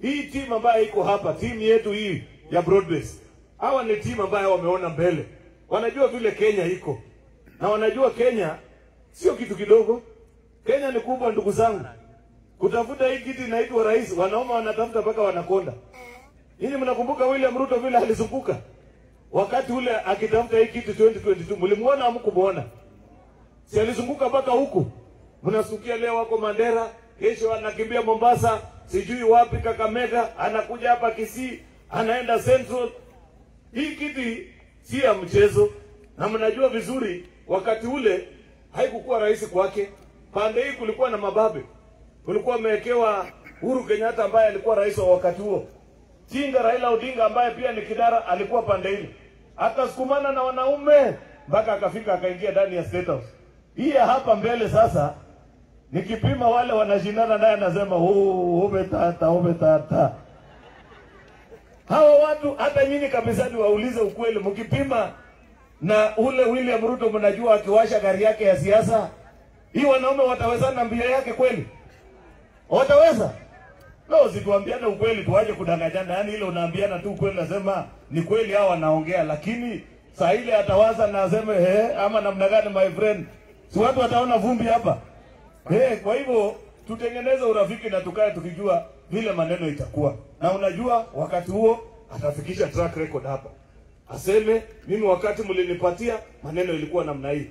Hii timu ambayo iko hapa, timu yetu hii ya Broadbase, hawa ni timu ambayo wameona mbele. Wanajua vile Kenya iko. Na wanajua Kenya sio kitu kidogo. Kenya ni kubwa, ndugu zangu. Kutafuta hii kiti inaitwa rais, wanaume wanatafuta mpaka wanakonda. Nyinyi mnakumbuka William Ruto vile alizunguka wakati ule akitafuta hii kiti 2022, mlimuona au hamkumuona? Si alizunguka mpaka huku. Mnasukia leo wako Mandera, kesho anakimbia Mombasa, sijui wapi Kakamega, anakuja hapa Kisii, anaenda Central. Hii kiti si ya mchezo, na mnajua vizuri wakati ule haikukuwa rahisi kwake. Pande hii kulikuwa na mababe. Kulikuwa amewekewa Uhuru Kenyatta ambaye alikuwa rais wa wakati huo. Tinga Raila Odinga ambaye pia ni kidara alikuwa pande hii. Akasukumana na wanaume mpaka akafika akaingia ndani ya State House. Hii hapa mbele sasa nikipima wale wanashindana naye anasema ume tata. Hawa watu hata nyinyi kabisa ni waulize ukweli, mkipima na ule William Ruto mnajua akiwasha gari yake ya siasa, hii wanaume watawezana na mbio yake kweli? Wataweza? No, situambiane ukweli, tuache kudanganyana. Yaani ile unaambiana tu ukweli, nasema ni kweli hao wanaongea, lakini saa ile atawaza na aseme ama namna gani my friend? Si watu wataona vumbi hapa. Kwa hivyo tutengeneze urafiki na tukae tukijua vile maneno itakuwa. Na unajua wakati huo atafikisha track record hapa. Aseme mimi wakati mlinipatia maneno ilikuwa namna hii.